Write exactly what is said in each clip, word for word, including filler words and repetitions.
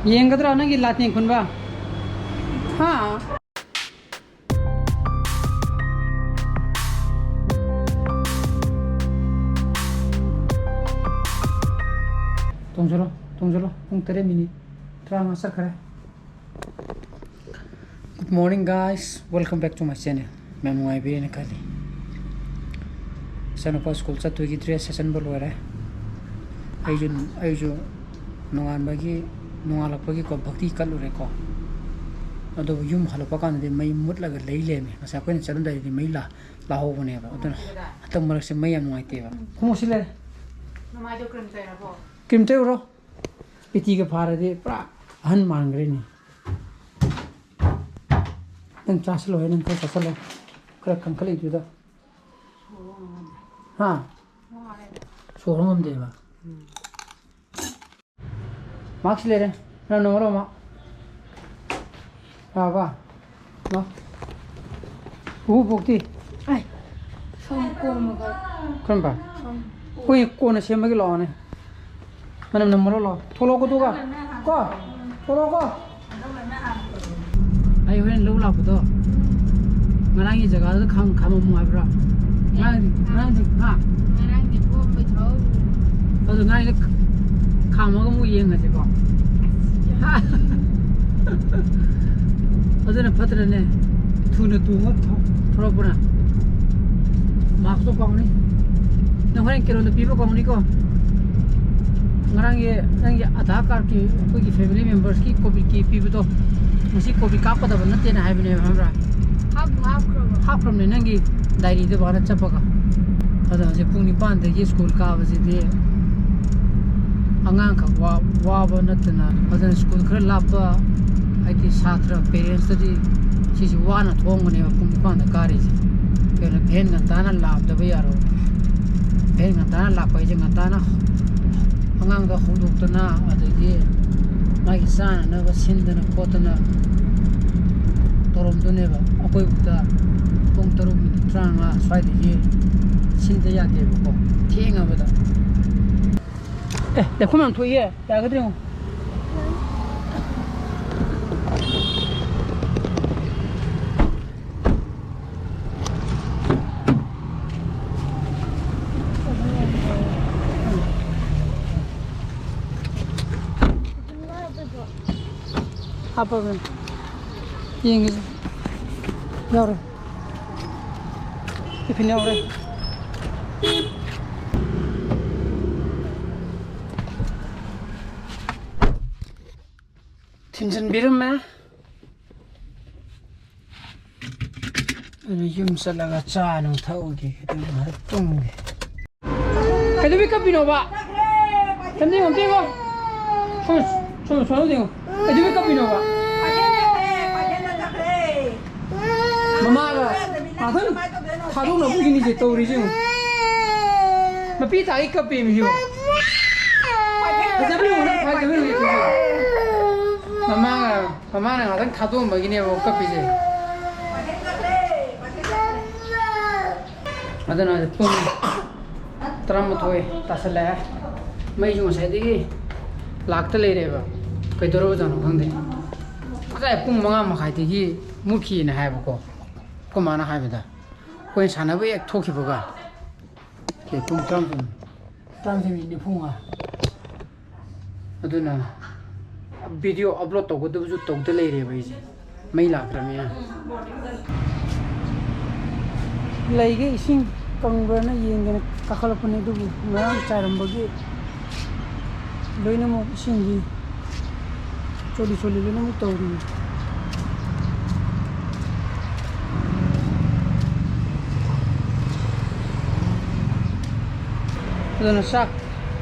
ꯌꯦꯡꯒꯗ꯭ꯔꯥ ꯅꯪꯒꯤ ꯂꯥꯇꯦꯟ ꯈꯨꯟꯕ? ꯍꯥ? ꯇꯣꯡꯁꯤꯜꯂꯣ, ꯇꯣꯡꯁꯤꯜꯂꯣ꯫ ꯄꯨꯡ ꯇꯔꯦꯠ ꯃꯤꯅꯤꯠ ꯇꯔꯥꯃꯉꯥ ꯆꯠꯈ꯭ꯔꯦ꯫ Good morning, guys. Welcome back to my channel. ꯃꯌꯥꯝ ꯅꯨꯡꯉꯥꯏꯕꯤꯔꯦꯅ ꯈꯜꯂꯤ꯫ ꯏꯆꯥꯅꯨꯄꯥ ꯁ꯭ꯀꯨꯜ ꯆꯠꯇꯣꯏꯒꯤ ꯗ꯭ꯔꯦꯁ ꯁꯦꯠꯆꯟꯕ ꯂꯣꯏꯔꯦ꯫ ꯑꯩꯁꯨ, ꯑꯩꯁꯨ ꯅꯣꯡꯉꯥꯟꯕꯒꯤ, ꯅꯣꯡꯉꯥꯜꯂꯛꯄꯒꯤꯀꯣ, ꯚꯛꯇꯤ ꯀꯠꯂꯨꯔꯦꯀꯣ꯫ ꯑꯗꯨꯕꯨ ꯌꯨꯝ ꯍꯜꯂꯛꯄ ꯀꯥꯟꯗꯗꯤ ꯃꯩ ꯃꯨꯠꯂꯒ ꯂꯩ ꯂꯩꯔꯝꯃꯦ꯫ ꯉꯁꯥꯏ ꯑꯩꯈꯣꯏꯅ ꯆꯠꯂꯝꯗꯥꯏꯗꯗꯤ ꯃꯩ ꯂꯥ-, ꯂꯥꯍꯧꯕꯅꯦꯕ꯫ ꯑꯗꯨꯅ ꯍꯟꯗꯛ ꯃꯔꯛꯁꯦ ꯃꯩ ꯌꯥꯝ ꯅꯨꯡꯉꯥꯏꯇꯦꯕ꯫ ꯈꯣꯡꯎꯞ ꯁꯤ ꯂꯩꯔꯦ꯫ ꯅꯃꯥꯏꯗꯣ ꯀ꯭ꯔꯤꯝ ꯇꯩꯔꯕꯣ? ꯀ꯭ꯔꯤꯝ ꯇꯩꯔꯨꯔꯣ꯫ ꯄꯤꯇꯤꯒ ꯐꯥꯔꯗꯤ ꯄꯨꯔꯥ ꯑꯍꯟ ꯃꯥꯟꯈ꯭ꯔꯦꯅꯦ꯫ ꯅꯪ ꯆꯥꯁꯤꯜꯂꯣꯍꯦ, ꯅꯪ ꯈꯔ ꯆꯥꯁꯤꯜꯂꯣ꯫ ꯈꯔ ꯀꯟꯈꯠꯂꯛꯏꯗꯨꯗ꯫ ꯍꯥ? ꯁꯣꯔ ꯉꯝꯗꯦꯕ꯫ ꯃꯥꯛꯁ ꯂꯩꯔꯦ꯫ ꯅꯪ ꯅꯪ ꯃꯔꯣ ꯑꯃ꯫ ꯌꯥꯔꯕ? ꯂꯥꯎ꯫ ꯎ ꯄꯣꯛꯇꯤ꯫ ꯑꯩ꯫ ꯁꯝ ꯀꯣꯝꯃꯒ꯫ ꯀꯔꯝꯕ? ꯁꯝ꯫ ꯑꯩꯈꯣꯏ ꯀꯣꯟꯅ ꯁꯦꯝꯕꯒꯤ ꯂꯥꯛꯑꯣꯅꯦ꯫ ꯃꯅꯝ ꯅꯝꯃꯔꯣ ꯂꯥꯛꯑꯣ꯫ ꯊꯣꯛꯂꯛꯑꯣ ꯑꯗꯨꯒ꯫ ꯀꯣ꯫ ꯊꯣꯛꯂꯛꯑꯣ ꯀꯣ꯫ ꯑꯩ ꯍꯣꯔꯦꯟ ꯂꯧ ꯂꯥꯛꯄꯗꯣ꯫ ꯉꯔꯥꯡꯒꯤ ꯖꯒꯥꯗꯨꯗ ꯈꯥꯝ-, ꯈꯥꯝꯃꯝꯃꯨ ꯍꯥꯏꯕ꯭ꯔꯥ? ꯉꯔꯥꯡꯗꯤ, ꯉꯔꯥꯡꯗꯤ, ꯍꯥ? ꯉꯔꯥꯡꯗꯤ ꯄꯣꯝꯕ ꯊꯧ꯫ ꯑꯗꯨ ꯉꯔꯥꯡꯗꯤ ꯈꯥꯝꯃꯒ ꯑꯃꯨꯛ ꯌꯦꯡꯉꯁꯤꯀꯣ꯫ ꯑꯗꯨꯅ ꯐꯠꯇ꯭ꯔꯅꯦ? ꯊꯨꯅ ꯇꯣꯡꯉ ꯊꯣ-, ꯊꯣꯔꯛꯄꯅ꯫ ꯃꯥꯛꯁꯇꯣ ꯀꯥꯎꯅꯤ꯫ ꯅꯪ ꯍꯣꯔꯦꯟ ꯀꯦꯔꯣꯟꯗ ꯄꯤꯕ ꯀꯥꯎꯅꯤꯀꯣ꯫ ꯉꯔꯥꯡꯒꯤ ꯅꯪꯒꯤ ꯑꯙꯥꯔ ꯀꯥꯔꯗꯀꯤ ꯑꯩꯈꯣꯏꯒꯤ ꯐꯦꯃꯤꯂꯤ ꯃꯦꯝꯕꯔꯁꯀꯤ ꯀꯣꯚꯤꯗꯀꯤ ꯄꯤꯕꯗꯣ ꯉꯁꯤ ꯀꯣꯚꯤꯗ ꯀꯥꯞꯀꯗꯕ ꯅꯠꯇꯦꯅ ꯍꯥꯏꯕꯅꯦꯕ, ꯈꯪꯕ꯭ꯔꯥ? ꯍꯥꯞꯄꯨ ꯍꯥꯞꯈ꯭ꯔꯕꯣ? ꯍꯥꯞꯈ꯭ꯔꯕꯅꯦ ꯅꯪꯒꯤ ꯗꯥꯏꯔꯤꯗꯣ ꯕꯕꯥꯅ ꯆꯞꯄꯒ꯫ ꯑꯗꯣ ꯍꯧꯖꯤꯛ ꯄꯨꯡ ꯅꯤꯄꯥꯟꯗꯒꯤ ꯁ꯭ꯀꯨꯜ ꯀꯥꯕꯁꯤꯗꯤ ꯑꯉꯥꯡꯈꯛ ꯋꯥ-, ꯋꯥꯕ ꯅꯠꯇꯅ, ꯑꯗꯨꯅ ꯁ꯭ꯀꯨꯜ ꯈꯔ ꯂꯥꯞꯄ, ꯍꯥꯏꯗꯤ ꯁꯥꯇ꯭ꯔ ꯄꯦꯔꯦꯟꯁꯇꯗꯤ ꯁꯤꯁꯤ ꯋꯥꯅ ꯊꯣꯡꯕꯅꯦꯕ ꯄꯨꯡ ꯅꯤꯄꯥꯟꯗ ꯀꯥꯔꯤꯁꯦ꯫ ꯀꯩꯅꯣ, ꯚꯦꯟ ꯉꯟꯇꯥꯅ ꯂꯥꯛꯇꯕ ꯌꯥꯔꯣꯏ꯫ ꯚꯦꯟ ꯉꯟꯇꯥꯅ ꯂꯥꯛꯄ ꯍꯥꯏꯁꯦ ꯉꯟꯇꯥꯅ ꯑꯉꯥꯡꯗꯣ ꯍꯧꯗꯣꯛꯇꯅ, ꯑꯗꯒꯤ ꯃꯥꯒꯤ ꯆꯥꯅꯅꯕ ꯁꯤꯟꯗꯅ ꯈꯣꯠꯇꯅ ꯇꯧꯔꯝꯗꯣꯏꯅꯦꯕ꯫ ꯑꯩꯈꯣꯏꯕꯨꯛꯇ ꯄꯨꯡ ꯇꯔꯨꯛ ꯃꯤꯅꯤꯠ ꯇꯔꯥꯃꯉꯥ ꯁ꯭ꯋꯥꯏꯗꯒꯤ ꯁꯤꯟꯗ ꯌꯥꯗꯦꯕꯀꯣ, ꯊꯦꯡꯉꯕꯗ꯫ ꯑꯦ, ꯂꯩꯈꯣꯝ ꯌꯥꯝ ꯊꯣꯛꯏꯌꯦ, ꯌꯥꯒꯗ꯭ꯔꯥ ꯌꯦꯡꯉꯣ꯫ ꯍꯥꯞꯄꯕꯅꯤ꯫ ꯌꯦꯡꯒꯦꯁꯦ꯫ ꯌꯥꯎꯔꯦ꯫ ꯇꯤꯐꯤꯟ ꯌꯥꯎꯔꯦ꯫ ꯊꯤꯟꯖꯤꯟꯕꯤꯔꯝꯃꯦ꯫ ꯑꯗꯨ ꯌꯨꯝ ꯆꯠꯂꯒ ꯆꯥ ꯅꯨꯡ ꯊꯛꯎꯒꯦ, ꯑꯗꯨꯒ ꯉꯥꯏꯍꯥꯛ ꯇꯨꯝꯒꯦ꯫ ꯀꯩꯗꯧꯕꯩ ꯀꯞꯄꯤꯅꯣꯕ? ꯁꯝꯗ ꯌꯦꯡꯉꯣ, ꯑꯝꯇ ꯌꯦꯡꯉꯣ꯫ ꯁꯣꯝ, ꯁꯣꯝ, ꯁꯣꯝꯗ ꯌꯦꯡꯉꯣ꯫ ꯀꯩꯗꯧꯕꯩ ꯀꯞꯄꯤꯅꯣꯕ? ꯃꯃꯥꯒ ꯉꯥꯛꯇꯪ ꯊꯥꯗꯣꯛꯅꯕꯒꯤꯅꯤꯁꯦ ꯇꯧꯔꯤꯁꯦ ꯌꯦꯡꯉꯣ꯫ ꯃꯄꯤ ꯇꯥꯒꯩ ꯀꯞꯄꯦꯃꯤ ꯁꯤꯕꯣ꯫ ꯐꯖꯕ꯭ꯔꯥ ꯌꯦꯡꯉꯣ, ꯅꯪ ꯐꯖꯕ꯭ꯔꯥ ꯌꯦꯡꯉꯣ꯫ ꯃꯃꯥꯒ, ꯃꯃꯥꯅ ꯉꯥꯛꯇꯪ ꯊꯥꯗꯣꯛꯑꯝꯕꯒꯤꯅꯦꯕ ꯀꯞꯄꯤꯁꯦ꯫ ꯑꯗꯨꯅ ꯄꯨꯡ ꯇꯔꯥꯃꯥꯊꯣꯏ ꯇꯥꯁꯜꯂꯛꯑꯦ꯫ ꯃꯩꯁꯨ ꯉꯁꯥꯏꯗꯒꯤ ꯂꯥꯛꯇ ꯂꯩꯔꯦꯕ꯫ ꯀꯩꯗꯧꯔꯕꯖꯥꯠꯅꯣ ꯈꯪꯗꯦ꯫ ꯉꯁꯥꯏ ꯄꯨꯡ ꯃꯉꯥ ꯃꯈꯥꯏꯗꯒꯤ ꯃꯨꯠꯈꯤꯅ ꯍꯥꯏꯕꯀꯣ꯫ ꯑꯩꯈꯣꯏ ꯃꯥꯅ ꯍꯥꯏꯕꯗ꯫ ꯑꯩꯈꯣꯏꯅ ꯁꯥꯟꯅꯕ ꯍꯦꯛ ꯊꯣꯛꯈꯤꯕꯒ꯫ ꯁꯦ, ꯄꯨꯡ ꯇꯔꯥꯃꯥꯊꯣꯏ, ꯇꯔꯥꯃꯥꯊꯣꯏ ꯃꯤꯅꯤꯠ ꯅꯤꯐꯨ ꯃꯉꯥ꯫ ꯑꯗꯨꯅ video upload ꯇꯧꯒꯗꯕꯁꯨ ꯇꯧꯗ ꯂꯩꯔꯦꯕ ꯑꯩꯁꯦ, ꯃꯩ ꯂꯥꯛꯇ꯭ꯔꯕꯅꯤꯅ꯫ ꯂꯩꯒ ꯏꯁꯤꯡ ꯀꯪꯕ꯭ꯔꯅ ꯌꯦꯡꯒꯦꯅ ꯀꯥꯈꯠꯂꯛꯄꯅꯦ, ꯑꯗꯨꯕꯨ ꯉꯔꯥꯡ ꯆꯥꯏꯔꯝꯕꯒꯤ ꯂꯣꯏꯅꯃꯛ ꯏꯁꯤꯡꯗꯤ ꯆꯣꯠꯂꯤ ꯆꯣꯠꯂꯤ ꯂꯣꯏꯅꯃꯛ ꯇꯧꯔꯤ꯫ ꯑꯗꯨꯅ ꯆꯥꯛ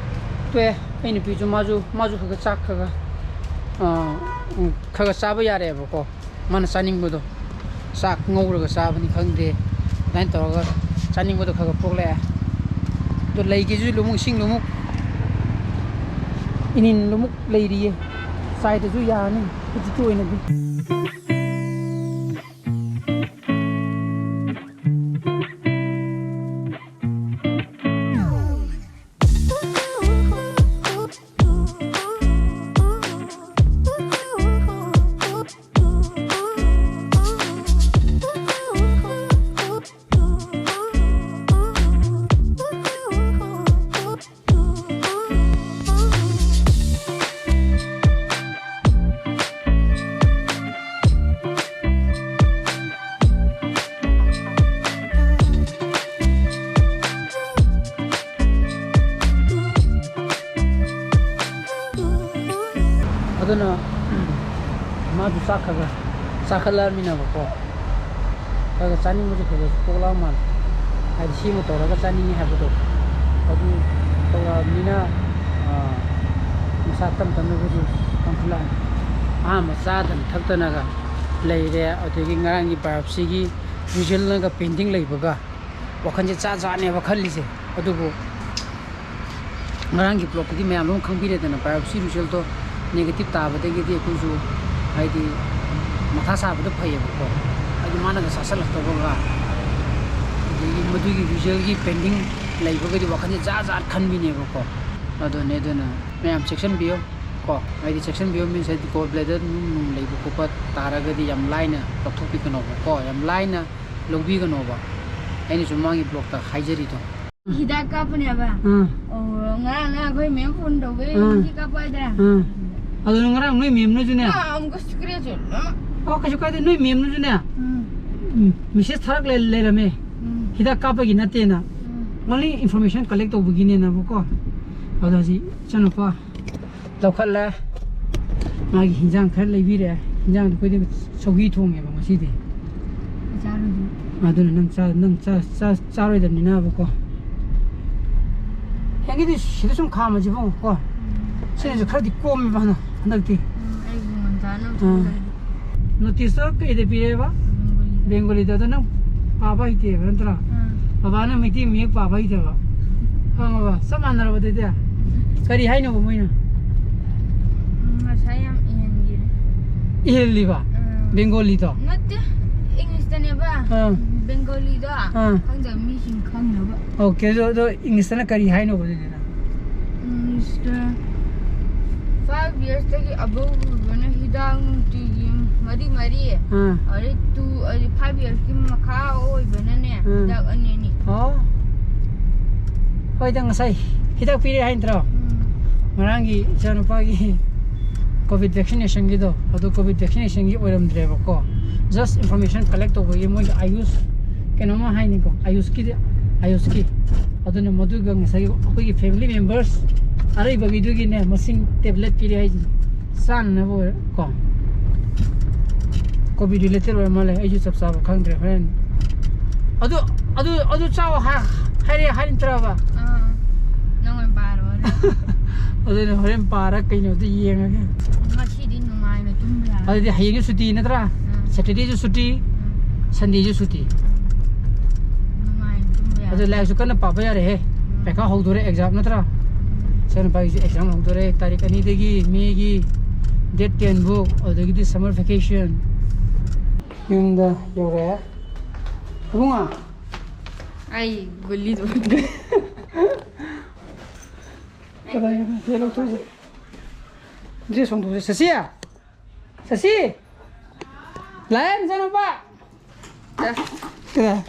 ꯇꯣꯛꯑꯦ꯫ ꯑꯩ ꯅꯨꯄꯤꯁꯨ, ꯃꯥꯁꯨ, ꯃꯥꯁꯨ ꯈꯔ ꯈꯔ ꯆꯥꯛ ꯈꯔ ꯈꯔ, ꯑꯥ, ꯎꯝ, ꯈꯔ ꯈꯔ ꯆꯥꯕ ꯌꯥꯔꯦꯕꯀꯣ꯫ ꯃꯥꯅ ꯆꯥꯅꯤꯡꯕꯗꯣ꯫ ꯆꯥꯛ ꯉꯧꯔꯒ ꯆꯥꯕꯅꯤ ꯈꯪꯗꯦ, ꯑꯗꯨꯃꯥꯏꯅ ꯇꯧꯔꯒ ꯆꯥꯅꯤꯡꯕꯗꯣ ꯈꯔ ꯈꯔ ꯄꯣꯛꯂꯛꯑꯦ꯫ ꯑꯗꯣ ꯂꯩꯒꯤꯁꯨ ꯂꯨꯃꯨꯛ, ꯏꯁꯤꯡ ꯂꯨꯃꯨꯛ, ꯏꯅꯤꯟ ꯂꯨꯃꯨꯛ ꯂꯩꯔꯤꯌꯦ꯫ ꯆꯥꯏꯗꯁꯨ ꯌꯥꯔꯅꯤ ꯍꯧꯖꯤꯛꯀꯤ ꯑꯣꯏꯅꯗꯤ꯫ ꯑꯗꯨꯅ ꯃꯥꯁꯨ ꯆꯥꯛ ꯈꯔ ꯈꯔ ꯆꯥꯈꯠꯂꯛꯑꯃꯤꯅꯕꯀꯣ, ꯈꯔ ꯈꯔ ꯆꯥꯅꯤꯡꯕꯁꯨ ꯈꯔ ꯈꯔꯁꯨ ꯄꯣꯛꯂꯛꯑ ꯃꯥꯜꯂꯦ꯫ ꯍꯥꯏꯗꯤ ꯁꯤꯃ ꯇꯧꯔꯒ ꯆꯥꯅꯤꯡꯉꯤ ꯍꯥꯏꯕꯗꯣ꯫ ꯑꯗꯨ ꯇꯧꯔꯛꯑꯕꯅꯤꯅ, ꯑꯥ, ꯃꯁꯥ ꯇꯞ ꯇꯞꯅꯕꯨꯗꯤ ꯀꯟꯈꯠꯂꯛꯑꯅꯤ꯫ ꯑꯍꯥꯟꯕ ꯆꯥꯗꯅ ꯊꯛꯇꯅꯒ ꯂꯩꯔꯦ꯫ ꯑꯗꯒꯤ ꯉꯔꯥꯡꯒꯤ ꯕꯥꯏꯑꯣꯞꯁꯤꯒꯤ ꯔꯤꯖꯜꯅꯒ ꯄꯦꯟꯗꯤꯡ ꯂꯩꯕꯒ ꯋꯥꯈꯜꯁꯦ ꯖꯥꯠ ꯖꯥꯠꯅꯦꯕ ꯈꯜꯂꯤꯁꯦ꯫ ꯑꯗꯨꯕꯨ ꯉꯔꯥꯡꯒꯤ ꯕ꯭ꯂꯣꯛꯇꯨꯗꯤ ꯃꯌꯥꯝ ꯂꯣꯏ ꯈꯪꯕꯤꯔꯦꯗꯅ, ꯕꯥꯏꯑꯣꯞꯁꯤ ꯔꯤꯖꯜꯇꯣ ꯅꯦꯒꯦꯇꯤꯞ ꯇꯥꯕꯗꯒꯤꯗꯤ ꯑꯩꯈꯣꯏꯁꯨ ꯍꯥꯏꯗꯤ ꯃꯊꯥ ꯁꯥꯕꯗꯣ ꯐꯩꯌꯦꯕꯀꯣ꯫ ꯍꯥꯏꯗꯤ ꯃꯥꯅꯒ ꯆꯥꯁꯤꯜꯂꯛꯇꯕꯒ, ꯑꯗꯒꯤ ꯃꯗꯨꯒꯤ ꯔꯤꯖꯜꯒꯤ ꯄꯦꯟꯗꯤꯡ ꯂꯩꯕꯒꯗꯤ ꯋꯥꯈꯜꯁꯦ ꯖꯥꯠ ꯖꯥꯠ ꯈꯟꯕꯤꯅꯦꯕꯀꯣ꯫ ꯑꯗꯨꯅꯦ, ꯑꯗꯨꯅ ꯃꯌꯥꯝ ꯆꯦꯛꯁꯤꯟꯕꯤꯌꯣ ꯀꯣ꯫ ꯍꯥꯏꯗꯤ ꯆꯦꯛꯁꯤꯟꯕꯤꯌꯣ ꯃꯤꯟꯁ ꯍꯥꯏꯗꯤ ꯒꯣꯜ ꯕ꯭ꯂꯦꯗꯔ ꯅꯨꯡ ꯅꯨꯡ ꯂꯩꯕ ꯈꯣꯠꯄ ꯇꯥꯔꯒꯗꯤ ꯌꯥꯝ ꯂꯥꯏꯅ ꯂꯧꯊꯣꯛꯄꯤꯒꯅꯣꯕꯀꯣ, ꯌꯥꯝ ꯂꯥꯏꯅ ꯂꯧꯕꯤꯒꯅꯣꯕ꯫ ꯑꯩꯅꯁꯨ ꯃꯃꯥꯡꯒꯤ ꯕ꯭ꯂꯣꯛꯇ ꯍꯥꯏꯖꯔꯤꯗꯣ꯫ ꯍꯤꯗꯥꯛ ꯀꯥꯞꯄꯅꯦꯕ꯫ ꯑꯥ꯫ ꯑꯣ, ꯉꯔꯥꯡꯅ ꯑꯩꯈꯣꯏ ꯃꯦꯝ ꯐꯣꯟ ꯇꯧꯕꯩ ꯑꯥ꯫ ꯍꯤꯗꯥꯛ ꯀꯥꯞꯄ ꯍꯥꯏꯗ꯭ꯔꯥ? ꯑꯥ꯫ ꯑꯗꯨꯅ ꯉꯔꯥꯡ ꯅꯣꯏ ꯃꯦꯝꯅꯁꯨꯅꯦ꯫ ꯑꯥ, ꯑꯃꯨꯛꯀ ꯁꯤꯀ꯭ꯔꯦꯠꯁꯨ ꯂꯣꯏꯅꯃꯛ꯫ ꯑꯣ, ꯀꯩꯁꯨ ꯀꯥꯏꯗꯦ, ꯅꯣꯏ ꯃꯦꯝꯅꯁꯨꯅꯦ꯫ ꯎꯝ꯫ ꯎꯝ, ꯃꯦꯁꯦꯖ ꯊꯥꯔꯛ ꯂꯩ-, ꯂꯩꯔꯝꯃꯦ꯫ ꯎꯝ꯫ ꯍꯤꯗꯥꯛ ꯀꯥꯞꯄꯒꯤ ꯅꯠꯇꯦꯅ꯫ ꯎꯝ꯫ Only information collect ꯇꯧꯕꯒꯤꯅꯦꯅꯕꯀꯣ꯫ ꯑꯗꯣ ꯍꯧꯖꯤꯛ ꯏꯆꯥꯅꯨꯄꯥ ꯂꯧꯈꯠꯂꯦ꯫ ꯃꯥꯒꯤ ꯍꯤꯟꯖꯥꯡ ꯈꯔ ꯂꯩꯕꯤꯔꯦ꯫ ꯍꯤꯟꯖꯥꯡꯗꯣ ꯑꯩꯈꯣꯏꯗꯤ ꯁꯧꯒ꯭ꯔꯤ ꯊꯣꯡꯉꯦꯕ ꯉꯁꯤꯗꯤ꯫ ꯆꯥꯔꯣꯏꯗꯣꯏꯅꯤ꯫ ꯑꯗꯨꯅ ꯅꯪ ꯆꯥ-, ꯅꯪ ꯆꯥ-, ꯆꯥ-, ꯆꯥꯔꯣꯏꯗꯕꯅꯤꯅꯕꯀꯣ꯫ ꯍꯌꯦꯡꯒꯤꯗꯤ ꯁꯤꯗ ꯁꯨꯝ ꯈꯥꯝꯃꯁꯤ ꯏꯕꯨꯡꯉꯣ ꯀꯣ꯫ ꯁꯤꯅꯁꯨ ꯈꯔꯗꯤ ꯀꯣꯝꯃꯦꯕ ꯍꯟꯗꯛ-, ꯍꯟꯗꯛꯇꯤ꯫ ꯎꯝ, ꯑꯩꯁꯨ ꯉꯟꯇꯥꯅ ꯑꯥ꯫ ꯊꯣꯡꯗꯣꯏꯅꯤ꯫ ꯅꯣꯇꯤꯁꯇꯣ ꯀꯩꯗ ꯄꯤꯔꯛꯑꯦꯕ? ꯕꯦꯡꯒꯣꯂꯤꯗ꯫ ꯕꯦꯡꯒꯣꯂꯤꯗ꯫ ꯑꯗꯣ ꯅꯪ ꯄꯥꯕ ꯍꯩꯇꯦꯕ ꯅꯠꯇ꯭ꯔꯥ? ꯑꯥ꯫ ꯕꯕꯥꯅ ꯃꯩꯇꯩ ꯃꯌꯦꯛ ꯄꯥꯕ ꯍꯩꯇꯕ꯫ ꯈꯪꯉꯕ? ꯆꯞ ꯃꯥꯟꯅꯔꯕ ꯑꯗꯨꯗꯤ? ꯀꯔꯤ ꯍꯥꯏꯅꯣꯕ ꯃꯣꯏꯅ? ꯎꯝ, ꯉꯁꯥꯏ ꯌꯥꯝ ꯏꯍꯟꯈꯤꯅꯤ꯫ ꯏꯍꯜꯂꯤꯕ? ꯑꯥ꯫ ꯕꯦꯡꯒꯣꯂꯤꯗꯣ? ꯅꯠꯇꯦ, ꯏꯪꯂꯤꯁꯇꯅꯦꯕ꯫ ꯑꯥ꯫ ꯕꯦꯡꯒꯣꯂꯤꯗꯣ ꯑꯥ꯫ ꯈꯪꯗꯕ ꯃꯤꯁꯤꯡ ꯈꯪꯅꯕ꯫ ꯑꯣꯀꯦ, ꯑꯗꯣ, ꯑꯗꯣ ꯏꯪꯂꯤꯁꯇꯅ ꯀꯔꯤ ꯍꯥꯏꯅꯣꯕ ꯑꯗꯨꯗꯤ? ꯎꯝ, ꯃꯤꯁꯇꯔ, five yearsꯇꯒꯤ above ꯑꯣꯏꯕꯅ ꯍꯤꯗꯥꯛ ꯅꯨꯡꯇꯤꯒꯤ ꯃꯔꯤ ꯃꯔꯤ, ꯑꯥ꯫ ꯑꯗꯩ two, ꯑꯗꯩ five yearsꯀꯤ ꯃꯈꯥ ꯑꯣꯏꯕꯅꯅꯦ, ꯑꯥ꯫ ꯍꯤꯗꯥꯛ ꯑꯅꯤ ꯑꯅꯤ꯫ ꯑꯣ꯫ ꯍꯣꯏꯗ, ꯉꯁꯥꯏ ꯍꯤꯗꯥꯛ ꯄꯤꯔꯦ ꯍꯥꯏ ꯅꯠꯇ꯭ꯔꯣ? ꯎꯝ꯫ ꯉꯔꯥꯡꯒꯤ ꯏꯆꯥꯅꯨꯄꯥꯒꯤ COVID vaccinationꯒꯤꯗꯣ, ꯑꯗꯣ COVID vaccinationꯒꯤ ꯑꯣꯏꯔꯝꯗ꯭ꯔꯦꯕꯀꯣ꯫ Just information collect ꯇꯧꯕꯒꯤ ꯃꯣꯏꯒꯤ ꯑꯌꯨꯁ ꯀꯩꯅꯣꯝꯃ ꯍꯥꯏꯅꯤꯀꯣ, ꯑꯌꯨꯁꯀꯤꯗꯤ, ꯑꯌꯨꯁꯀꯤ꯫ ꯑꯗꯨꯅ ꯃꯗꯨꯒ ꯉꯁꯥꯏꯒꯤ ꯑꯩꯈꯣꯏꯒꯤ family members ꯑꯔꯩꯕꯒꯤꯗꯨꯒꯤꯅꯦ, ꯃꯁꯤꯡ tablet ꯄꯤꯔꯦ ꯍꯥꯏꯁꯤꯅꯤ꯫ ꯆꯥꯅꯅꯕ ꯑꯣꯏꯔꯣ ꯀꯣ꯫ ꯀꯣꯕꯤ ꯔꯤꯂꯦꯇꯦꯠ ꯑꯣꯏꯔ ꯃꯥꯜꯂꯦ, ꯑꯩꯁꯨ ꯆꯞ ꯆꯥꯕ ꯈꯪꯗ꯭ꯔꯦ꯫ ꯍꯣꯔꯦꯟ ꯑꯗꯨ ꯑꯗꯨ ꯑꯗꯨ ꯆꯥꯎ ꯍꯥ-, ꯍꯥꯏꯔꯦ ꯍꯥꯏꯔꯤꯅꯠꯇ꯭ꯔꯕ? ꯑꯥ, ꯅꯪ ꯑꯣꯏꯅ ꯄꯥꯔꯣ꯫ ꯑꯗꯨꯅ ꯍꯣꯔꯦꯟ ꯄꯥꯔ ꯀꯩꯅꯣꯗ ꯌꯦꯡꯉꯒꯦ꯫ ꯉꯁꯤꯗꯤ ꯅꯨꯡꯉꯥꯏꯅ ꯇꯨꯝꯕ ꯌꯥꯔꯦ꯫ ꯑꯗꯨꯗꯤ ꯍꯌꯦꯡꯁꯨ ꯁꯨꯇꯤ ꯅꯠꯇ꯭ꯔꯥ? ꯑꯥ꯫ ꯁꯦꯇꯔꯗꯦꯁꯨ ꯁꯨꯇꯤ, ꯑꯥ꯫ ꯁꯟꯗꯦꯁꯨ ꯁꯨꯇꯤ꯫ ꯅꯨꯡꯉꯥꯏꯅ ꯇꯨꯝꯕ ꯌꯥꯔꯦ꯫ ꯑꯗꯨ ꯂꯥꯏꯔꯤꯛꯁꯨ ꯀꯟꯅ ꯄꯥꯕ ꯌꯥꯔꯦꯍꯦ꯫ ꯑꯥ꯫ ꯄꯩꯈꯥ ꯍꯧꯗꯣꯔꯦ, ꯑꯦꯛꯖꯥꯝ ꯅꯠꯇ꯭ꯔꯥ? ꯏꯆꯥꯅꯨꯄꯥꯒꯤꯁꯨ ꯑꯦꯛꯖꯥꯝ ꯍꯧꯗꯣꯔꯦ, ꯇꯥꯔꯤꯛ ꯑꯅꯤꯗꯒꯤ ꯃꯦꯒꯤ ꯗꯦꯠ ꯇꯦꯟ ꯐꯥꯎ, ꯑꯗꯨꯗꯒꯤꯗꯤ summer vacation꯫ ꯌꯨꯝꯗ ꯌꯧꯔꯛꯑꯦ꯫ ꯏꯕꯨꯡꯉꯣ꯫ ꯑꯩ ꯒꯨꯂꯤꯗꯨ꯫ ꯀꯗꯥꯏ, ꯀꯗꯥꯏ? ꯁꯤ ꯂꯧꯊꯣꯛꯁꯦ꯫ ꯗ꯭ꯔꯦꯁ ꯍꯣꯡꯗꯣꯛꯁꯦ꯫ ꯁꯁꯤ! ꯁꯁꯤ! ꯂꯥꯛꯑꯦ, ꯅꯆꯥꯅꯨꯄꯥ! ꯀꯗꯥꯏ?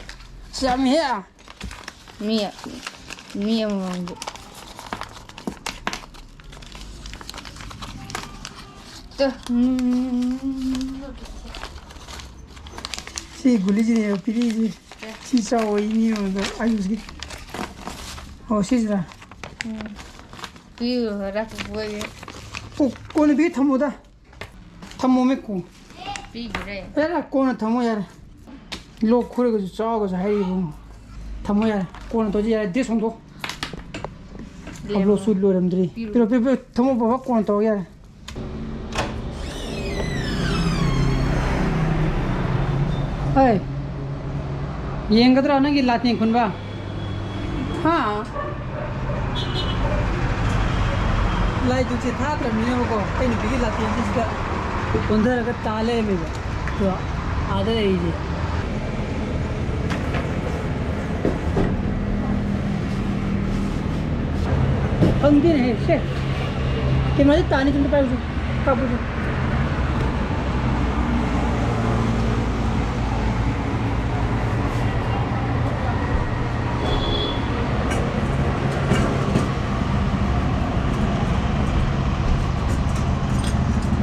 ꯁꯤ ꯌꯥꯝꯃꯤꯍꯦ! ꯃꯤ, ꯃꯤ ꯑꯃꯃꯝꯒꯤ꯫ ꯇꯨ꯫ ꯁꯤ ꯒꯨꯂꯤꯁꯤꯅꯦꯕ ꯄꯤꯔꯛꯏꯁꯦ꯫ ꯁꯤ ꯆꯥꯎ, ꯑꯩ ꯃꯤ ꯑꯃꯗ ꯑꯌꯨꯁꯀꯤ꯫ ꯑꯣ, ꯁꯤꯁꯤꯔꯥ? ꯎꯝ꯫ ꯄꯤꯌꯨ, ꯈꯔ ꯄꯨꯄꯨ ꯑꯣꯏꯒꯦ꯫ ꯑꯣ, ꯀꯣꯟꯅ ꯄꯤ ꯊꯝꯃꯣꯗ꯫ ꯊꯝꯃꯣꯃꯦ ꯀꯣ꯫ ꯄꯤꯈ꯭ꯔꯦ꯫ ꯌꯥꯔꯦ, ꯀꯣꯟꯅ ꯊꯝꯃꯣ ꯌꯥꯔꯦ꯫ ꯂꯣꯛ ꯈꯨꯔꯒꯁꯨ ꯆꯥꯎꯒꯁꯨ ꯍꯥꯏꯔꯤꯕ꯫ ꯊꯝꯃꯣ ꯌꯥꯔꯦ, ꯀꯣꯟꯅ ꯇꯧꯁꯤ ꯌꯥꯔꯦ, ꯗ꯭ꯔꯦꯁ ꯍꯣꯡꯗꯣꯛ꯫ ꯂꯦꯝꯃꯣ꯫ ꯑꯞꯂꯣꯗꯁꯨ ꯂꯣꯏꯔꯝꯗ꯭ꯔꯤ꯫ ꯄꯤꯔꯣ꯫ ꯄꯤꯔꯣ, ꯄꯤꯔꯣ, ꯄꯤꯔꯣ, ꯊꯝꯃꯣ ꯕꯕꯥ, ꯀꯣꯟꯅ ꯇꯧꯔꯒꯦ ꯌꯥꯔꯦ꯫ ꯍꯩ, ꯌꯦꯡꯒꯗ꯭ꯔꯥ ꯅꯪꯒꯤ ꯂꯥꯇꯦꯟ ꯈꯨꯟꯕ? ꯍꯥ? ꯂꯥꯏ ꯗꯨꯛꯁꯦ ꯊꯥꯗ꯭ꯔꯕꯅꯤꯅꯕꯀꯣ, ꯑꯩ ꯅꯨꯄꯤꯒꯤ ꯂꯥꯇꯦꯟꯁꯤꯗ ꯑꯣꯟꯊꯔꯒ ꯇꯥ ꯂꯩꯔꯝꯃꯦꯕ꯫ ꯑꯗꯣ ꯑꯥꯗ ꯂꯩꯔꯤꯁꯦ꯫ ꯐꯪꯗꯦꯅꯦꯍꯦ, ꯁꯦ꯫ ꯀꯩꯅꯣꯁꯦ ꯇꯥꯅꯤ, ꯁꯨꯝꯇ ꯄꯥꯏꯌꯨꯁꯦ꯫ ꯀꯥꯞꯄꯨꯁꯦ꯫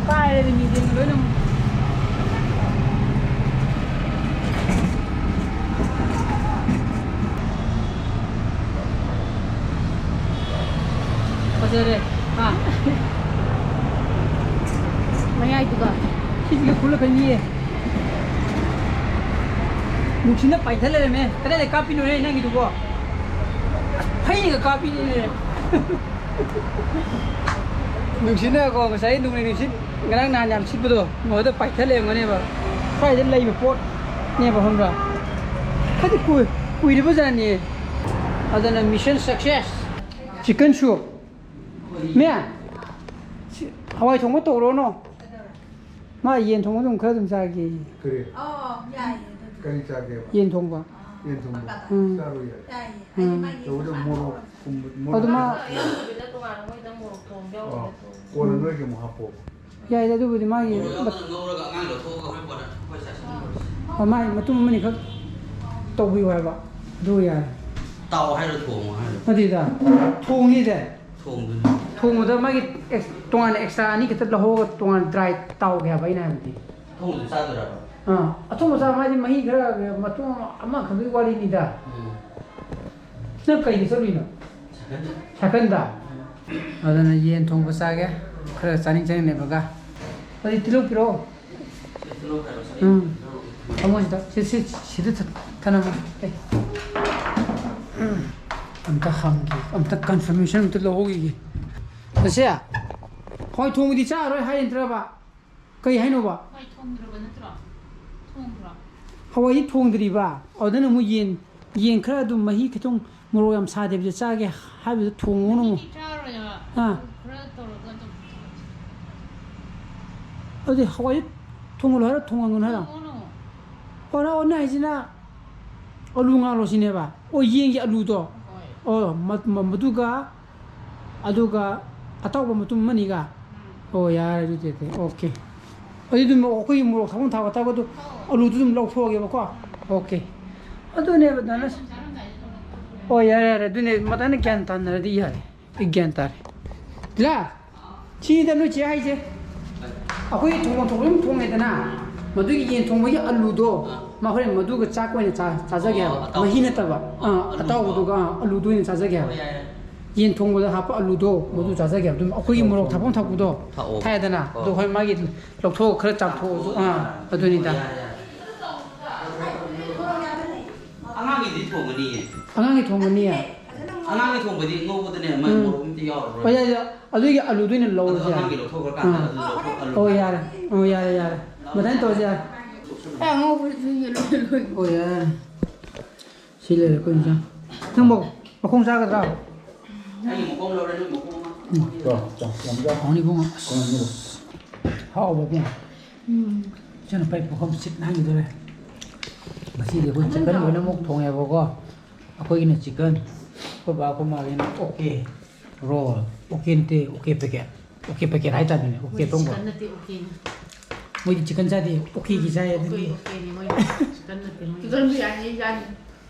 ꯀꯥꯏꯔꯦ ꯃꯤꯡꯁꯦꯜ ꯂꯣꯏꯅꯃꯛ꯫ ꯐꯖꯔꯦ꯫ ꯍꯥ? ꯑꯗꯨꯒ ꯁꯤꯁꯤꯒ ꯈꯨꯜꯂꯛꯀꯅꯤꯌꯦ꯫ ꯅꯨꯡꯁꯤꯠꯅ ꯄꯥꯏꯊꯠ ꯂꯩꯔꯝꯃꯦ꯫ ꯀꯗꯥꯏꯗ ꯀꯥꯞꯄꯤꯅꯣꯍꯦ ꯅꯪꯒꯤꯗꯨꯕꯣ? ꯐꯩꯅꯒ ꯀꯥꯞꯄꯤꯅꯦ꯫ ꯅꯨꯡꯁꯤꯠꯅꯀꯣ, ꯉꯁꯥꯏ ꯅꯣꯡꯂꯩ ꯅꯨꯡꯁꯤꯠ ꯉꯔꯥꯡ ꯅꯍꯥꯟ ꯌꯥꯝ ꯁꯤꯠꯄꯗꯣ, ꯃꯗꯨꯗ ꯄꯥꯏꯊꯠ ꯂꯩꯔꯝꯒꯅꯦꯕ꯫ ꯁ꯭ꯋꯥꯏꯗ ꯂꯩꯕ ꯄꯣꯠꯅꯦꯕ, ꯈꯪꯕ꯭ꯔꯥ? ꯈꯔꯗꯤ ꯀꯨꯏ-, ꯀꯨꯏꯔꯕ ꯖꯥꯠꯅꯤ꯫ ꯑꯗꯨꯅ mission success꯫ Chicken soup꯫ ꯃꯦ, ꯁꯤ ꯍꯋꯥꯏ ꯊꯣꯡꯕ ꯇꯧꯔꯣꯅꯣ꯫ ꯃꯥ ꯌꯦꯟ ꯊꯣꯡꯕ ꯑꯗꯨꯝ ꯈꯔ ꯑꯗꯨꯝ ꯆꯥꯒꯦ꯫ ꯀꯔꯤ? ꯑꯣ, ꯌꯥꯏꯌꯦ ꯑꯗꯨꯗꯤ꯫ ꯀꯔꯤ ꯆꯥꯒꯦꯕ? ꯌꯦꯟ ꯊꯣꯡꯕ꯫ ꯌꯦꯟ ꯊꯣꯡꯕ? ꯎꯝ꯫ ꯆꯥꯔꯣ ꯌꯥꯏ꯫ ꯌꯥꯏꯌꯦ꯫ ꯎꯝ꯫ ꯍꯥꯏꯗꯤ ꯃꯥꯒꯤ ꯇꯧꯕꯗ ꯃꯣꯔꯣꯛ ꯀꯨꯝꯕ, ꯃꯣꯔꯣꯛ ꯑꯗꯨ ꯃꯥ ꯀꯨꯝꯕ꯫ ꯌꯥꯎꯗꯕꯤꯗ ꯇꯣꯉꯥꯟꯅ ꯃꯣꯏꯗꯪ ꯃꯣꯔꯣꯛ ꯊꯣꯡꯕ ꯑꯣ, ꯌꯥꯎꯕꯗ ꯊꯣꯡ-꯫ ꯀꯣꯟꯅ ꯅꯣꯏꯒꯤ ꯑꯃꯨꯛ ꯍꯥꯞꯄꯣ꯫ ꯌꯥꯏꯗ ꯑꯗꯨꯕꯨꯗꯤ ꯃꯥꯒꯤ ꯃꯣꯔꯣꯛ ꯌꯥꯎꯗꯅ ꯉꯧꯔꯒ ꯑꯉꯥꯡ ꯂꯧꯊꯣꯛꯑꯒ ꯍꯣꯔꯦꯟ ꯀꯣꯟꯅ ꯑꯩꯈꯣꯏ ꯆꯥꯁꯤꯟꯅꯕ꯫ ꯑꯣ, ꯃꯥꯒꯤ ꯃꯇꯨꯝ ꯑꯃꯅꯤꯈꯛ ꯇꯧꯕꯤꯌꯨ ꯍꯥꯏꯕ꯫ ꯑꯗꯨ ꯌꯥꯔꯦ꯫ ꯇꯥꯎ ꯍꯥꯏꯔꯣ ꯊꯣꯡꯉꯣ ꯍꯥꯏꯔꯣ? ꯅꯠꯇꯦꯗ, ꯊꯣꯡꯅꯤꯗ꯫ ꯊꯣꯡꯗꯣꯏꯅꯤ꯫ ꯊꯣꯡꯕꯗ ꯃꯥꯒꯤ ꯑꯦꯛꯁ-, ꯇꯣꯉꯥꯟꯅ extra ꯑꯅꯤ ꯈꯛꯇ ꯂꯧꯍꯧꯔꯒ ꯇꯣꯉꯥꯟꯅ dry ꯇꯥꯎꯒꯦ ꯍꯥꯏꯕ ꯑꯩꯅ ꯍꯥꯏꯕꯗꯤ꯫ ꯑꯊꯣꯡꯕꯗꯨ ꯆꯥꯗꯣꯏꯔꯕ? ꯑꯥ, ꯑꯊꯣꯡꯕ ꯆꯥꯕ ꯍꯥꯏꯗꯤ ꯃꯍꯤ ꯈꯔ ꯃꯇꯨꯝ ꯑꯃꯈꯛꯀꯤ ꯋꯥꯔꯤꯅꯤꯗ꯫ ꯎꯝ꯫ ꯅꯪ ꯀꯩꯗ ꯆꯠꯂꯨꯏꯅꯣ? ꯁꯥꯏꯀꯜꯗ꯫ ꯁꯥꯏꯀꯜꯗ? ꯎꯝ꯫ ꯑꯗꯨꯅ ꯌꯦꯟ ꯊꯣꯡꯕ ꯆꯥꯒꯦ, ꯈꯔ ꯆꯥꯅꯤꯡ ꯆꯥꯅꯤꯡ ꯂꯩꯕꯒ꯫ ꯑꯗꯨꯗꯤ ꯇꯤꯜꯍꯧ ꯄꯤꯔꯛꯑꯣ꯫ ꯁꯤ ꯇꯤꯜꯍꯧ ꯈꯥꯏꯔꯣ, ꯁꯤ ꯎꯝ꯫ ꯇꯤꯜꯍꯧ꯫ ꯊꯝꯃꯣ ꯁꯤꯗ꯫ ꯁꯤ, ꯁꯤ, ꯁꯤꯗ ꯊ-, ꯊꯅꯝꯃꯣ꯫ ꯑꯦ꯫ ꯎꯝ꯫ ꯑꯝꯇ ꯍꯪꯒꯦ, ꯑꯝꯇ confirmation ꯑꯝꯇ ꯂꯧꯍꯧꯈꯤꯒꯦ꯫ ꯅꯁꯦ, ꯍꯋꯥꯏ ꯊꯣꯡꯕꯗꯤ ꯆꯥꯔꯔꯣꯏ ꯍꯥꯏ ꯅꯠꯇ꯭ꯔꯕ? ꯀꯩ ꯍꯥꯏꯅꯣꯕ? ꯍꯋꯥꯏ ꯊꯣꯡꯗ꯭ꯔꯕ ꯅꯠꯇ꯭ꯔꯣ? ꯊꯣꯡꯗ꯭ꯔꯣ? ꯍꯋꯥꯏꯗꯤ ꯊꯣꯡꯗ꯭ꯔꯤꯕ꯫ ꯑꯗꯨꯅ ꯑꯃꯨꯛ ꯌꯦꯟ, ꯌꯦꯟ ꯈꯔ ꯑꯗꯨꯝ ꯃꯍꯤ ꯈꯤꯇꯪ ꯃꯣꯔꯣꯛ ꯌꯥꯝ ꯁꯥꯗꯕꯤꯗ ꯆꯥꯒꯦ ꯍꯥꯏꯕꯗꯨ ꯊꯣꯡꯉꯨꯅꯨ꯫ ꯃꯍꯤꯗꯤ ꯆꯥꯔꯣꯏꯕ꯫ ꯑꯥ꯫ ꯈꯔ ꯇꯧꯔꯒ ꯑꯗꯨꯝ꯫ ꯑꯗꯨꯗꯤ ꯍꯋꯥꯏꯗꯤ ꯊꯣꯡꯍꯜꯂꯣ ꯍꯥꯏꯔꯣ, ꯊꯣꯡꯍꯟꯒꯅꯨ ꯍꯥꯏꯔꯣ? ꯊꯣꯡꯉꯨꯅꯨ꯫ ꯑꯣ, ꯅꯪ, ꯑꯣ, ꯅꯪ ꯍꯥꯏꯁꯤꯅ ꯑꯂꯨ ꯉꯥꯜꯂꯣ ꯁꯤꯅꯦꯕ? ꯑꯣ, ꯌꯦꯟꯒꯤ ꯑꯂꯨꯗꯣ? ꯍꯣꯏ꯫ ꯑꯣ, ꯃ-, ꯃ-, ꯃꯗꯨꯒ ꯑꯗꯨꯒ ꯑꯇꯥꯎꯕ ꯃꯇꯨꯝ ꯑꯃꯅꯤꯒ? ꯎꯝ꯫ ꯑꯣ, ꯌꯥꯔꯦ ꯑꯗꯨꯗꯤ, ꯑꯗꯨꯗꯤ, okay꯫ ꯑꯗꯨꯗꯤ ꯑꯗꯨꯝ ꯑꯩꯈꯣꯏꯒꯤ ꯃꯣꯔꯣꯛ ꯊꯥꯎ ꯊꯥꯎ ꯑꯇꯥꯎꯕꯗꯣ, ꯑꯧ꯫ ꯑꯂꯨꯗꯨ ꯑꯗꯨꯝ ꯂꯧꯊꯣꯛꯑꯒꯦꯕꯀꯣ? ꯎꯝ꯫ Okay꯫ ꯑꯗꯨꯅꯦꯕ ꯗꯥꯅ-, ꯆꯥꯔꯝꯗꯥꯏꯗ ꯂꯧꯔꯣ꯫ ꯑꯣ, ꯌꯥꯔꯦ, ꯌꯥꯔꯦ꯫ ꯑꯗꯨꯅꯦ ꯃꯇꯥꯅ ꯒ꯭ꯌꯥꯟ ꯇꯥꯅꯔꯗꯤ ꯌꯥꯔꯦ꯫ ꯑꯩ ꯒ꯭ꯌꯥꯟ ꯇꯥꯔꯦ꯫ ꯂꯥ, ꯁꯤꯗ ꯅꯣꯏ ꯆꯦ ꯍꯥꯏꯁꯦ꯫ ꯑꯩꯈꯣꯏꯒꯤ ꯊꯣꯡꯐꯝ ꯊꯣꯛꯄ ꯑꯗꯨꯝ ꯊꯣꯡꯉꯦꯗꯅ, ꯃꯗꯨꯒꯤ ꯌꯦꯟ ꯊꯣꯡꯕꯒꯤ ꯑꯂꯨꯗꯣ, ꯑꯥ꯫ ꯃꯥ ꯍꯣꯔꯦꯟ ꯃꯗꯨꯒ ꯆꯥꯛ ꯑꯣꯏꯅ ꯆꯥ-, ꯆꯥꯖꯒꯦ ꯑꯣ, ꯍꯥꯏꯕ꯫ ꯑꯇꯥꯎꯕ꯫ ꯃꯍꯤ ꯅꯠꯇꯕ꯫ ꯑꯥ, ꯑꯂꯨꯗꯣ꯫ ꯑꯇꯥꯎꯕꯗꯨꯒ, ꯑꯥ, ꯑꯂꯨꯗꯨ ꯑꯣꯏꯅ ꯆꯥꯖꯒꯦ ꯍꯥꯏꯕ꯫ ꯍꯣꯏ, ꯌꯥꯏ, ꯌꯥꯏ꯫ ꯌꯦꯟ ꯊꯣꯡꯕꯗ ꯍꯥꯞꯄ ꯑꯂꯨꯗꯣ, ꯃꯗꯨ ꯆꯥꯖꯒꯦ꯫ ꯑꯗꯨꯝ ꯑꯩꯈꯣꯏꯒꯤ ꯃꯣꯔꯣꯛ ꯊꯥꯛꯐꯝ ꯊꯥꯛꯄꯗꯣ ꯊꯥꯛꯑꯣ꯫ ꯊꯥꯏꯗꯅ, ꯑꯣ꯫ ꯑꯗꯣ ꯍꯣꯏ, ꯃꯥꯒꯤ ꯂꯧꯊꯣꯛꯑꯒ ꯈꯔ ꯆꯥꯝꯊꯣꯛꯑꯁꯨ, ꯑꯥ, ꯑꯗꯨꯅꯤꯗ꯫ ꯌꯥꯔꯦ, ꯌꯥꯔꯦ꯫ ꯑꯉꯥꯡꯒꯤꯗꯤ ꯊꯣꯡꯒꯅꯤꯌꯦ꯫ ꯑꯉꯥꯡꯒꯤ ꯊꯣꯡꯒꯅꯤꯌꯦ? ꯑꯉꯥꯡꯒꯤ ꯊꯣꯡꯕꯗꯤ ꯉꯧꯕꯗꯅꯦ, ꯃꯥꯏ ꯎꯝ꯫ ꯃꯣꯔꯣꯛ ꯑꯝꯇ ꯌꯥꯎꯔꯔꯣꯏ꯫ ꯍꯣꯏ, ꯌꯥꯏ, ꯌꯥꯏ꯫ ꯑꯗꯨꯒꯤ ꯑꯂꯨꯗ ꯑꯣꯏꯅ ꯑꯗꯣ ꯂꯧꯔꯁꯦ꯫ ꯑꯉꯥꯡꯒꯤ ꯂꯧꯊꯣꯛꯈ꯭ꯔꯀꯥꯟꯗ ꯑꯥ꯫ ꯑꯗꯨ ꯂꯧꯊꯣꯛ-, ꯑꯂꯨ ꯑꯣ, ꯌꯥꯔꯦ꯫ ꯑꯣ, ꯌꯥꯔꯦ, ꯌꯥꯔꯦ꯫ ꯃꯊꯪ ꯇꯧꯔꯁꯦ, ꯌꯥꯔꯦ꯫ ꯑꯦ, ꯑꯉꯧꯕꯁꯨ ꯌꯦꯜꯂꯣ, ꯌꯦꯜꯂꯣ꯫ ꯑꯣ, ꯌꯥꯔꯦ꯫ ꯁꯤ ꯂꯩꯔꯦ ꯑꯩꯈꯣꯏ ꯏꯟꯁꯥꯡ꯫ ꯅꯪꯕꯨ ꯃꯈꯣꯡ ꯆꯥꯒꯗ꯭ꯔꯥ? ꯑꯩꯒꯤ ꯃꯈꯣꯡ ꯂꯧꯔꯦ, ꯅꯣꯏ ꯃꯈꯣꯡ ꯑꯃ꯫ ꯎꯝ꯫ ꯆꯥꯎ, ꯆꯥꯎ, ꯌꯥꯝ ꯆꯥꯎ꯫ ꯍꯥꯎꯅꯤ ꯏꯕꯨꯡꯉꯣ꯫ ꯀꯣꯟ ꯑꯅꯤꯗꯣ꯫ ꯍꯥꯎꯕ ꯏꯕꯨꯡꯉꯣ꯫ ꯎꯝ꯫ ꯏꯆꯟꯅꯨꯄꯥꯒꯤ ꯄꯨꯈꯝ ꯁꯤꯠ ꯅꯥꯟꯈꯤꯗꯣꯔꯦ꯫ ꯉꯁꯤꯗꯤ ꯑꯩꯈꯣꯏ ꯆꯤꯛꯀꯟ ꯂꯣꯏꯅꯃꯛ ꯊꯣꯡꯉꯦꯕꯀꯣ꯫ ꯑꯩꯈꯣꯏꯒꯤꯅ ꯆꯤꯛꯀꯟ, ꯑꯩꯈꯣꯏ ꯕꯥ ꯑꯩꯈꯣꯏ ꯃꯥꯒꯤꯅ ꯑꯣꯀꯦ ꯔꯣꯜ, ꯑꯣꯀꯦ ꯅꯠꯇꯦ, ꯑꯣꯀꯦ ꯄꯦꯀꯦꯠ, ꯑꯣꯀꯦ ꯄꯦꯀꯦꯠ ꯍꯥꯏꯇꯥꯔꯦꯅꯦ, ꯑꯣꯀꯦ ꯃꯣꯏꯗꯤ ꯑꯇꯣꯡꯕ꯫ ꯆꯤꯛꯀꯟ ꯅꯠꯇꯦ, ꯑꯣꯀꯦꯅꯤ꯫ ꯃꯣꯏꯗꯤ ꯆꯤꯛꯀꯟ ꯆꯥꯗꯦ, ꯑꯣꯀꯦꯒꯤ ꯆꯥꯏ ꯑꯗꯨꯗꯤ꯫ ꯑꯣꯀꯦ, ꯑꯣꯀꯦꯅꯤ ꯃꯣꯏꯗꯤ꯫ ꯆꯤꯛꯀꯟ ꯅꯠꯇꯦ ꯃꯣꯏꯗꯤ꯫ ꯆꯤꯛꯀꯟ ꯕꯤꯔꯌꯥꯅꯤ ꯆꯥꯅꯤ꯫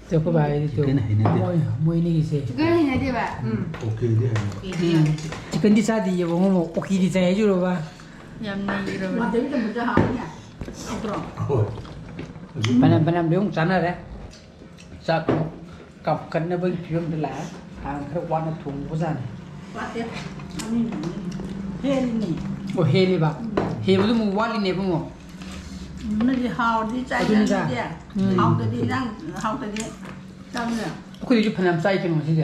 ꯑꯗꯣ ꯑꯩꯈꯣꯏ ꯕꯥ ꯍꯥꯏꯗꯤ ꯆꯤꯛꯀꯟ ꯍꯩꯅꯗꯦ꯫ ꯃꯣꯏ, ꯃꯣꯏ ꯑꯅꯤꯒꯤꯁꯦ꯫ ꯆꯤꯛꯀꯟ ꯍꯩꯅꯗꯦꯕ? ꯎꯝ꯫ ꯑꯣꯀꯦꯗꯤ ꯍꯩꯅꯩ꯫ ꯑꯣꯀꯦꯗꯤ ꯎꯝ꯫ ꯌꯥꯏ꯫ ꯆꯤꯛꯀꯟꯗꯤ ꯆꯥꯗꯦꯌꯦ ꯏꯕꯨꯡꯉꯣ, ꯑꯣꯀꯦꯗꯤ ꯆꯥꯏ ꯍꯥꯏꯖꯨꯔꯕ? ꯌꯥꯝ ꯅꯩꯔꯕꯅꯤ꯫ ꯃꯥꯗꯕꯤ ꯆꯝꯐꯨꯠꯁꯦ ꯍꯥꯎꯕꯅꯦ꯫ ꯍꯥꯎꯇ꯭ꯔꯣ? ꯍꯣꯏ꯫ ꯐꯅꯌꯥꯝ, ꯐꯅꯌꯥꯝꯗꯤ ꯑꯃꯨꯛ ꯆꯥꯅꯔꯦ꯫ ꯆꯥꯛ ꯑꯃꯨꯛ ꯀꯥꯝꯈꯠꯅꯕꯒꯤ ꯐꯤꯕꯝꯗ ꯂꯥꯛꯑꯦ꯫ ꯍꯥꯟꯅ ꯈꯔ ꯋꯥꯅ ꯊꯣꯡꯕꯖꯥꯠꯅꯤ꯫ ꯋꯥꯠꯇꯦ꯫ ꯑꯅꯤꯅꯤ, ꯑꯅꯤꯅꯤ꯫ ꯍꯦꯜꯂꯤꯅꯤ꯫ ꯑꯣ, ꯍꯦꯜꯂꯤꯕ? ꯎꯝ꯫ ꯍꯦꯜꯕꯗꯨ ꯑꯃꯨꯛ ꯋꯥꯠꯂꯤꯅꯦꯕ ꯑꯃꯨꯛ꯫ ꯅꯣꯏꯗꯤ ꯍꯥꯎꯔꯗꯤ ꯆꯥꯏ, ꯑꯗꯨꯅꯤꯗ꯫ ꯅꯣꯏꯗꯤ꯫ ꯎꯝ꯫ ꯍꯥꯎꯇꯗꯤ ꯏꯟꯖꯥꯡ ꯍꯥꯎꯇꯗꯤ ꯆꯥꯕ ꯌꯥꯏ꯫ ꯑꯩꯈꯣꯏꯗꯤ ꯐꯅꯌꯥꯝ ꯆꯥꯏ ꯀꯩꯅꯣ ꯉꯁꯤꯗꯤ꯫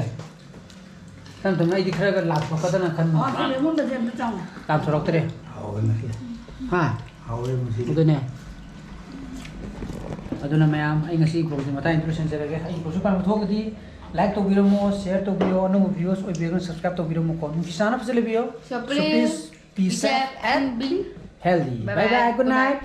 ꯇꯞ ꯇꯞꯅ ꯑꯩꯗꯤ ꯈꯔꯒ ꯂꯥꯝꯊꯣꯛꯀꯗ꯭ꯔꯅ ꯈꯟꯕ꯫ ꯑꯣ, ꯑꯗꯨꯗꯤ ꯑꯩꯉꯣꯟꯗꯗꯤ ꯑꯝꯇ ꯆꯪꯉꯣ꯫ ꯂꯥꯝꯊꯣꯔꯛꯇ꯭ꯔꯦ꯫ ꯍꯥꯎꯋꯦ ꯉꯁꯤ꯫ ꯍꯥ? ꯍꯥꯎꯋꯦ ꯉꯁꯤꯗꯤ꯫ ꯑꯗꯨꯅꯦ꯫ ꯑꯗꯨꯅ ꯃꯌꯥꯝ, ꯑꯩ ꯉꯁꯤ vlogꯁꯦ ꯃꯇꯥꯡ ꯑꯁꯤꯗ ꯂꯣꯏꯁꯤꯟꯖꯔꯒꯦ꯫ ꯑꯩ vlogꯁꯦ ꯄꯥꯝꯕ ꯊꯣꯛꯑꯒꯗꯤ like ꯇꯧꯕꯤꯔꯝꯃꯣ, share ꯇꯧꯕꯤꯌꯣ, ꯑꯅꯧꯕ viewers ꯑꯣꯏꯕꯤꯔꯒꯅ subscribe ꯇꯧꯕꯤꯔꯝꯃꯨꯀꯣ꯫ ꯅꯨꯡꯁꯤ ꯆꯥꯟꯅ ꯐꯖꯅ ꯂꯩꯕꯤꯌꯣ꯫ So So please, please, be safe and be healthy. Bye bye, good night.